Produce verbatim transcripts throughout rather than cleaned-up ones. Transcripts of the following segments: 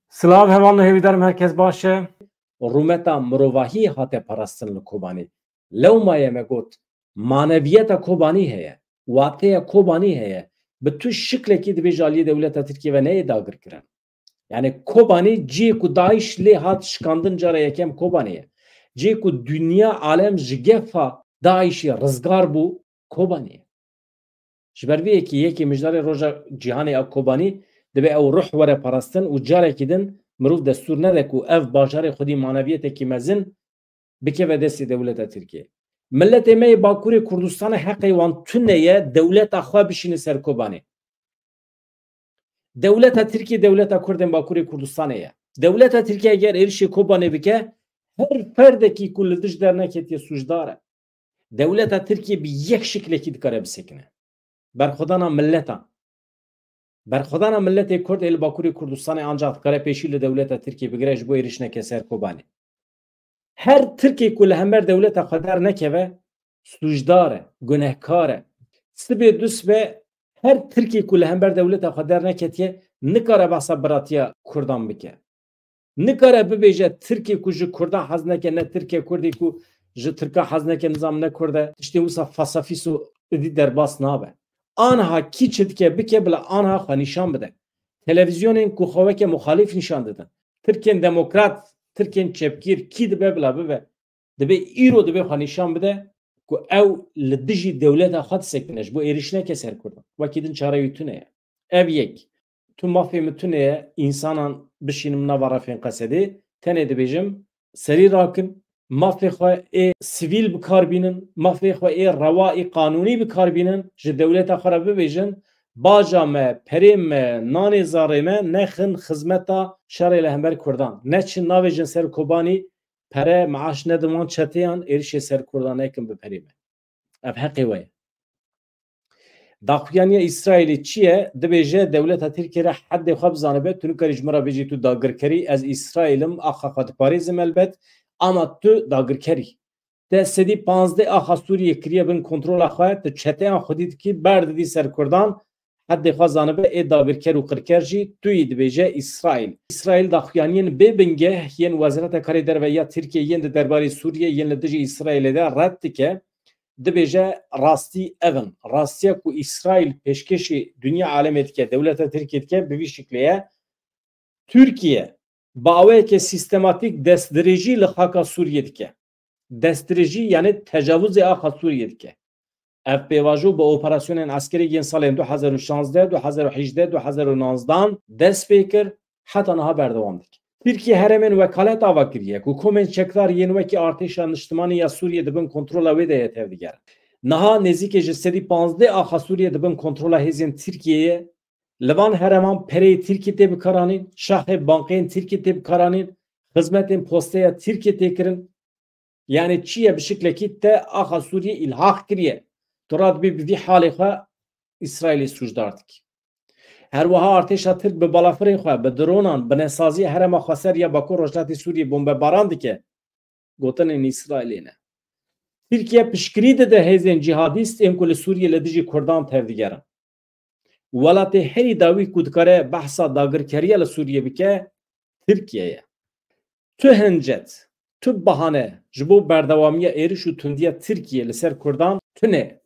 Silav hevalno, hêvîdarim herkes baş e. Rûmeta mirovahî hate parastin li Kobanî. Lewma ye me got, maneviyeta Kobanî heye, wateya Kobanî heye. Bi tu şiklekî dibêje aliyê dewleta Tirkiyê ve neyê dagirkirin. Yani Kobanî cihê ku DAIŞ lê hat şikandin cara yekem Kobanî ye. Cihê ku dinya alem ji gefa DAIŞê rizgar bû, Kobanî ye. Ji ber vê yekê yekê mijdarê roja cîhanê ya Kobanî dibe ew ruh were parastin û carekî din mirov destûr nede ku ev bajarê xwedî maneviyetekî mezin bikeve destê dewleta Tirkiyê. Miletê me yê Bakurê Kurdistanê heqê wan tune ye dewleta xwe bişîne ser Kobanê. Dewleta Tirkiyê dewleta Kurdên Bakurê Kurdistanê ye. Dewleta Tirkiyê eger êrişê Kobanê bike, her ferdekî ku li dij derneketiye sûcdar e. Dewleta Tirkiyê bi yek şiklekî dikare bisekine. Berxwedana miletan. Berxwedana miletê Kurd ê li Bakurê Kurdistanê ancax dikare pêşî li dewleta Tirkiyê bigire ji bo êrişineke ser Kobanê. Her Tirkê ku li hember dewleta xwe dernekeve, sûcdar e, gunehkar e. Sibê du sibe her Tirkê ku li hember dewleta xwe derneketiye, nikare behsa biratiya Kurdan bike. Nikare bibêje Tirkê ku ji Kurdan hez neke, ne Tirkê Kurdê ku ji Tirka hez neke, nizam ne Kurd e. Tiştê wisa fasafîs û êdî derbas nabe. Anha kî çi dike bike, bila anha xwe nîşan bide. Televîzyonên ku xwe weke muxalîf nîşan didin. Tirkên demokrat, Tirkên çepgîr, kî dibe bila bibe. Dibe îro dibe xwe nîşan bide ku ew li dijî dewleta xwe disekine ji bo êrişineke ser Kurdan. Wekî din çare wî tune ye. Ev yek. Tu mafê min tune ye, însanan bişînim nava refên qesedê. Tenê dibêjim, serî rakin, mafê xwe ê sivîl bi kar bînin, mafê xwe ê rewa, ê qanûnî bi kar bînin, ji dewleta xwe re bibêjin, baja me, perê me, nanê zarê me nexin xizmeta şerê li hember Kurdan. Neçin navêjin ser Kobanî, pere, meaş nedin wan çeteyan, êrişê ser Kurdan nekin bi perê me. Ev heqê we ye. Daxuyaniya Îsraîlê çi ye? Dibêje dewleta Tirkiyê re heddê xwe bizanibe, tu nikarî ji min re bêjî tu dagirkerî, ez Îsraîl im, axa xwe diparêzim elbet, ama tu dagirkerî. Te sedî panzdeh axa Sûriyê kiriye bin kontrola xwe, tu çeteyan xwedî dikî, berdidî ser Kurdan, heddê xwe zanibe, ê dagirker û qirker jî tu yî dibêje Îsraîl. Îsraîl daxuyaniyên bê bingeh yên Wezareta Karê Derve ya Tirkiyê yên di derbarê Sûriyê yên li dijî Îsraîlê de red dike. Dibêje rastî ev in. Rastiya ku Îsraîl pêşkêşî dinya alemê dike, dewleta Tirkiyê dike, bi vî şiklê ye. Tirkiye bi awayeke sîstematîk destdirêjî li xaka Sûriyê dike. Destdirêjî, yani tecavuzê axa Sûriyê dike. Ev pêvajo bi operasyonên eskerî yên salên du hezar û şazdeh, du hezar û hejdeh, du hezar û nanzdan dest pê kir, heta niha berdewam dike. Tirkiye herêmên wekalet ava kiriye ku komên çekdar yên wekî Artêşa Niştimanî ya Sûriyê di bin kontrola wê de ye tevdigerin. Niha nêzîkê ji sedî panzdeh axa Sûriyê di bin kontrola hêzên Tirkiyeyê ye. Li van herêman pereyê Tirkiyê tê bikaranîn, şaxê bankeyên Tirkiyê tê bikaranîn, xizmetên posteya Tirkiyê tê kirin. Yani çi ye, bi şiklekî te axa Sûriyê îlhaq kiriye. Tu radibî bi vî halê xwe Îsraîlê sûcdar dikî. Her wiha artêşa Tirk bi balafirên xwe, bi dronan, bi nesaziya herêma xweser ya Bakur Rojhilatê Sûriyê bombebaran dike. Gotinên Îsraîlê ne. Tirkiye piştgirî dide hêzên cîhadîst ên ku li Sûriyê li dijî Kurdan tevdigerin. Welatê herî dawî ku dikare behsa dagirkeriya li Sûriyê bike, Tirkiye ye. Tu hincet, tu bahane ji bo berdewamiya êriş û tundiya Tirkiye li ser Kurdan tune.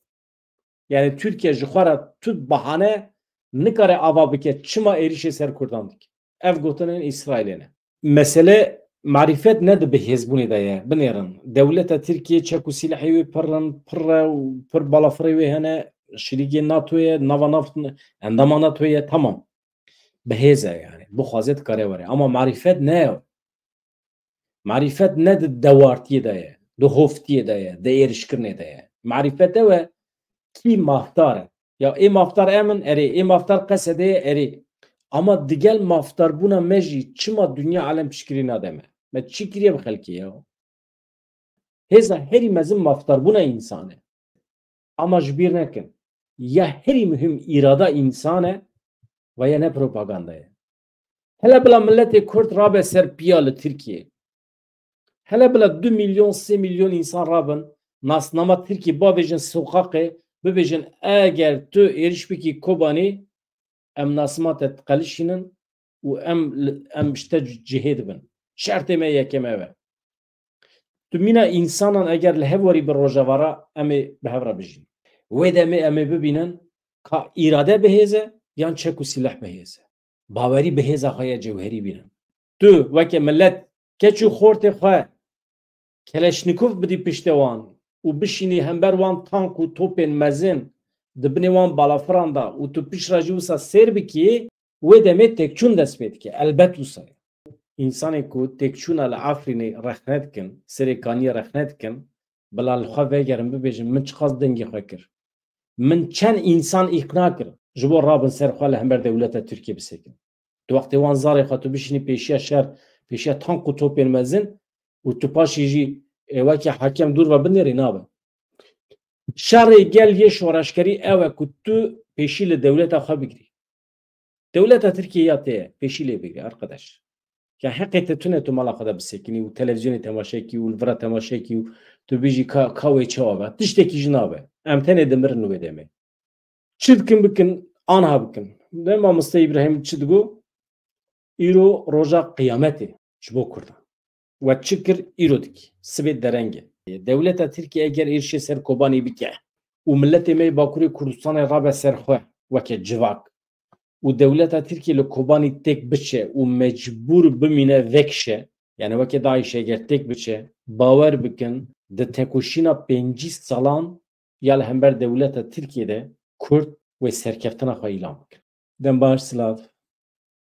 Yani Tirkiye ji xwe re tu bahane nikare ava bike, çima êrişê ser Kurdan dike. Ev gotinên Îsraîlê ne. Mesele marîfet ne di bihêzbûnê de ye. Binêrin. Dewleta Tirkiyê çek û sîlehê wê pir in, pir e û pir balafirê wê hene. Şirîkê NATO ye, nava nav, endama NATO ye, tamam. Bi hêz e yani. Bixwaze dikare were. Ama marîfet ne ye. Marîfet ne di dewartiyê de ye, di hoftiyê de ye, di êrişkirinê de ye. Marîfet ew e, kî mafdar e. Ya ê mafdar em in, erê, ê mafdar Qesedê ye, erê. Ama digel mafdarbûna me jî çima dinya alem piştgirî nade me? Me çi kiriye bi xelkê ya? Hêza herî mezin mafdarbûna însan e. Ama ji bîr nekin, ya herî muhim îrada însan e ve ya ne propaganda ye. Hele bila miletê Kurd rabe ser piya li Tirkiyê. Hele bila du milyon, sê milyon însan rabin, nasnama Tirkiyê bavêjin soqaqê, bibêjin, eger tu êriş bikî Kobanê, em nasnama te diqelişînin, û em, em ji te cihê dibin. Şertê me yekem ev e. Tu mîna însanan eger li hev werî bi rojevara, em ê bi hev re bijîn. Wê demê em ê bibînin ka îrade bihêz e yan çek û sîleh bihêz e. Bawerî bi hêza xwe ya cewherî bînin. Tu weke milet keç û xortê xwe Keleşnîkov bidî piştê wan û bişînî hember wan tank û topên mezin di binê wan balafiran de û tu pişt re jî wisa sêr bikî, wê demê têkçûn dest pê dike. Elbet wisa ye. Însanê ku têkçûna li Efrînê rexne dikin, Serê Kaniyê rexne dikin, bila li xwe vegerin bibêjin, min çiqas dengê xwe kir. Min çend însan îqna kir ji bo rabin ser xwe li hember dewleta Tirkiyê bisekin. Tu wextê wan zarê xwe tu bişînî pêşiya şer, pêşiya tank û topên mezin û tu paşî jî ê weke hakem dûr ve binêrî nabe. Şerê gel yê şoreşkerî ew e ku tu pêşî li dewleta xwe bigirî. Dewleta Tirkiyê ya te ye, pêşî lê bigirî, arkadaş. Ya heqê te tune tu mala xwe de bisekinî û televîzyonê temaşe kî û li vira temaşe kî û tu bijî ka, ka wê çawa be. Tiştekî jî nabe. Em tenê dimirin wê demê. Çi dikin bikin, anha bikin. Ne mamoste Îbrahîm çi digo? Îro roja qiyametê ji bo Kurdan. We çi kir, îro dikî. Sibê dereng e. Dewleta Tirkiyê eger êrişê ser Kobanî bike û miletê me yê Bakurê Kurdistanê rabe ser xwe weke civak û dewleta Tirkiyê li Kobanî têk biçe û mecbûr bimîne vekişe, yani weke DAIŞ eger têk biçe, bawer bikin, di tekoşîna pêncî salan ya li hember dewleta Tirkiyê de Kurd wê serkeftina xwe îlan bikin. Dem baş, silav.